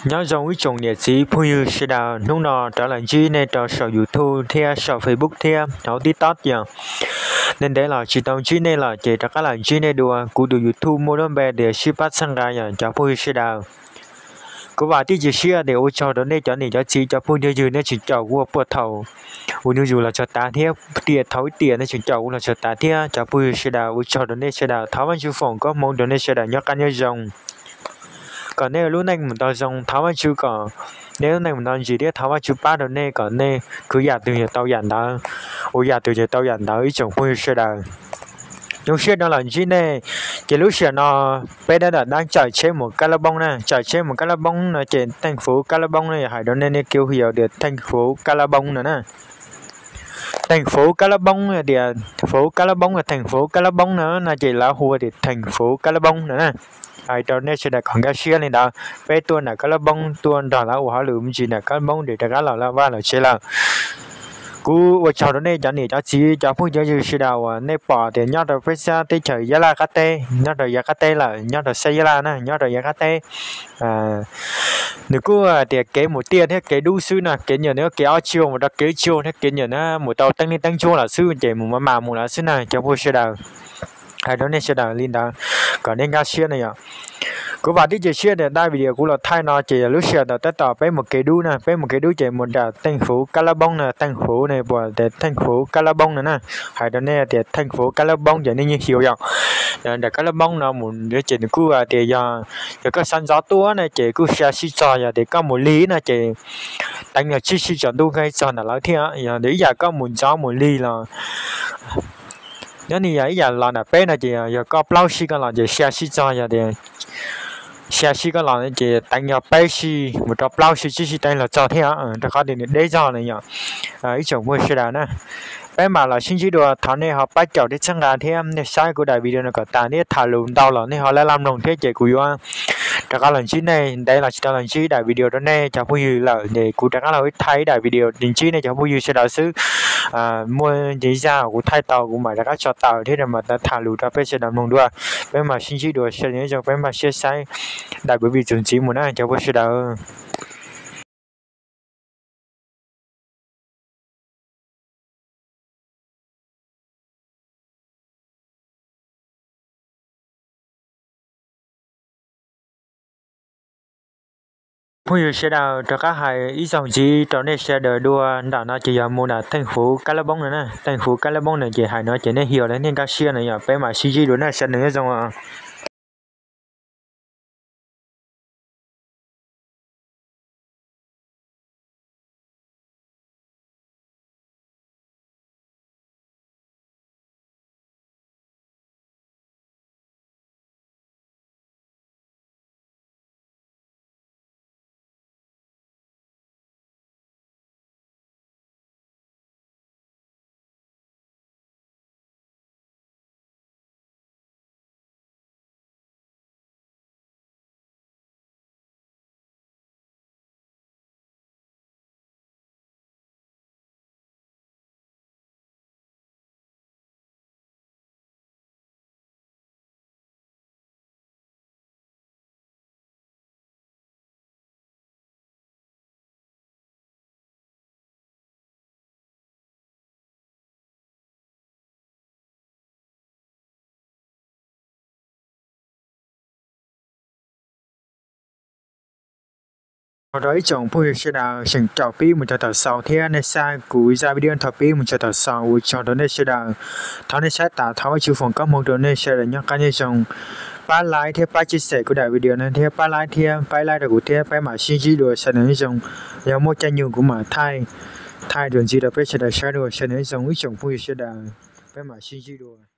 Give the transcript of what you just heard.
Nyob zoo ib tsoom niam txiv phooj ywg sawv daws, hnub no rov los ntsib nej rau saum YouTube thiab saum Facebook thiab hauv TikTok yom. Ntev ntev los tsis tau ntsib nej lawm ces rov qab los ntsib nej dua. Kuv tus YouTube muaj lub npe tias Sib Pab Txhawb Nqa yom cov phooj ywg sawv daws. Kuv vam thiab cia siab tias ua tsaug rau nej cov niam cov txiv cov phooj cov ywg nej tseem caum kuv ua puag thaum uas nyuj zus los txog tav thiab tiam thaum ib tiam nej tseem caum kuv los txog tav thiab cov phooj ywg sawv daws, ua tsaug rau nej sawv daws. Thov Vajtswv foom koob hmoov rau nej sawv daws nyob qab nyob zoo, kom nej lub neej mus tau zoo. Thov Vajtswv kom nej lub neej mus tau ntsis thiab thov Vajtswv pab rau nej kom nej khwv yam twg yuav tau yam ntawd, ua yam twg yuav tau yam ntawd ib tsoom phooj ywg sawv daws. Zoo siab rov los ntsib nej. Ces lub sij hawm no peb dab dam dab tsaws tsheb mus Kab Lab Poob na, tsaws tsheb mus Kab Lab Poob no ces theej fuv Kab Lab Poob no yog hais rau nej, nej kêu hìa tias theej fuv Kab Lab Poob no na. Theej fuv Kab Lab Poob tias, fuv Kab Lab Poob, theej fuv Kab Lab Poob no no ces lawv hu tias theej fuv Kab Lab Poob no na. Hais rau nej sawv daws kom nkag siab li ntawd, peb tuaj ntawm Kab Lab Poob tuaj nrog lawv ua hauj lwm me ntsis ntawm Kab Lab Poob ces rov qab los lawv vaj lawm tsev lawm. Kuv ua tsaug rau nej cov niam cov txiv cov phooj cov ywg sawv daws uas nej pom tias nyob rau peb sab teb chaws Yab Laj qab teb, nyob rau yav qab teb lawm, nyob rau sab Yab Laj na, nyob rau yav qab teb. Nws kuj tias kev mus tiaj thiab kev dub xwb na, kev nyuam nws kev ob tsuag mus rau kev ob tsuag thiab kev nyuam na mus tau teeb liab teeb ntsuab lawm xwb ces mus mas mas mus lawm xwb na cov phooj sawv daws. Hais rau nej sawv daws li ntawd kom nej nkag siab na yom. Kuv vam thiab cia siab tias daim video kuv los thaij no ces yog lub sij hawm ntawd tab tom peb mus kev dub na, peb mus kev dub ces mus nram theej fuv Kab Lab Poob na, theej fuv ne puas tias theej fuv Kab Lab Poob no na. Hais rau nej tias theej fuv Kab Lab Poob ces nej yeej xyuas yom. Nram Kab Lab Poob no mus ces nws kuj tias yog, yog koj sawv ntxov tuaj na ces kuj xya sib txog, yog tias koj mus lig no ces teev yog tsib sib tsaus ntuj koj txog ntawm lawv thiab. Yog ib yam koj mus ntxov mus lig los nyob ni yog ib yam los nram peb no ces yog koj plaub sib koj los ces xya sib txog, yog tias xya sib koj los ces teev yog peb sib mus rau plaub sib tsib sib teev los txog thiab, rau qhov tias nws deb zog na yom. Ib tsoom phooj sawv daws na, peb mam los sib ntsib dua, thov nej ho pab caum thiab txhawb nqa thiab nej saib kuv daim video no kom tas thiab tham lus ntau los nej ho laj laj mloog thiab ces kuv yuav rov qab los ntsib nej. Ntev los tsis tau los ntsib daim video rau nej cov phooj ywg lawm ces kuv rov qab los thaij ib daim video ntsib nej cov phooj ywg sawv daws xwb. Muaj ntsis zaj kuv thaij tau kuv mam rov qab tso tawm thiab mam tham lus rau peb sawv daws mloog dua. Peb mam sib ntsib dua, sawv daws nyob zoo, peb mam sib saib daim video txuas ntxiv mus na cov phooj sawv daws. Phooj ywg sawv daws, rov qab hais ib zaug ntxiv rau nej sawv daws dua, nram no ces yog mus nram theej fuv Kab Lab Poob no na, theej fuv Kab Lab Poob no ces hais no ces nej xyuas los nej nkag siab no yom, peb mam sib ntsib dua na, sawv daws nyob zoo os. Ua rau ib tsoom phooj ywg sawv daws tseem caum pib mus txog thaum xaus thiab nej saib kuv zaj video thaum pib mus txog thaum xaus, ua tsaug rau nej sawv daws. Thov nej saib tas, thov Vajtswv foom koob hmoov rau nej sawv daws nyob qab nyob zoo. Pab like thiab pab share kuv daim video no thiab pab like thiab pab like rau kuv thiab, peb mam sib ntsib dua, sawv daws nyob zoo. Yog muaj caij nyoog kuv mam thaij, thaij dua ntxiv rau peb sawv daws saib dua, sawv daws nyob zoo ib tsoom phooj ywg sawv daws, peb mam sib ntsib dua.